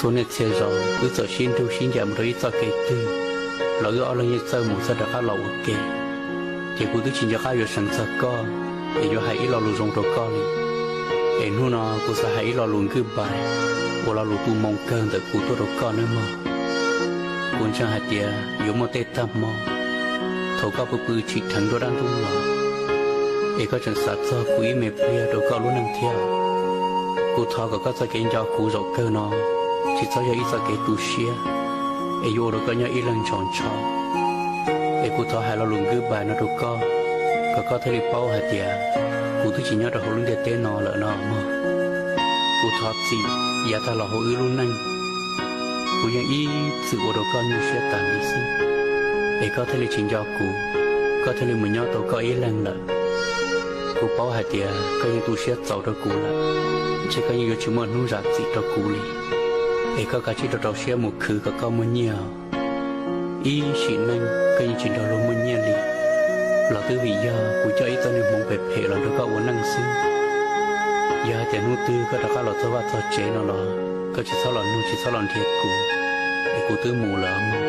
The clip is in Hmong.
Kuv niaj txhia zaus wb txawm sib nrug sib ncaim mus rau ib txoj kev twg los wb ob leeg yeej txawj mus txawj rov qab los ua ke, ces kuv twb tsis nco qab yuav seev txog koj es yuav hais ib lo lus zoo rau koj li. Es hnub no kuv xav hais ib lo lus goodbye uas lo lus tu moo kawg ntawm kuv tuaj rau koj nawb mog. Kuv ntseeg hais tias yuav muaj tej tag hmo thaum koj pw pw tsim dheev nruab dab ntub los, es koj tseem xav txog kuv ib me pliag rau koj lub neej thiab. Kuv thov kom koj txoj kev nco kuv zaum kawg no tsis txhob yog ib txoj kev tu siab, es yuav ua rau koj nyob ib leeg ntshaus ntsho. Es kuv thov hais lo lus goodbye no rau koj, kom koj thiaj li paub hais tias kuv twb tsis nyob rau hauv lub ntiaj teb no lawm no mog. Kuv thov txim yav tag los hauv wb lub neej, kuv yeej ib txwm ua rau koj nyuaj siab tas li xwb, es koj thiaj li tsis nco kuv, koj thiaj li mus nyob tau koj ib leeg lawm. Kuv paub hais tias koj yeej tu siab txaus rau kuv lawm, ntshe koj yeej yuav tsis muaj hnub zam txim rau kuv li. Es koj kav tsij rau rau siab mus khwv kom koj muaj nyiaj. Ib sim neej koj yeej tsis nrog luag muaj nyiaj li, los twb vim yog kuv coj ib txoj niag hmoov phem phem los nrog koj ua neej xwb. Yog hais tias hnub twg koj rov qab los txog vaj txog tsev no los koj tsis txhob los nug tsis txhob los nrhiav kuv, es kuv twb mus lawm.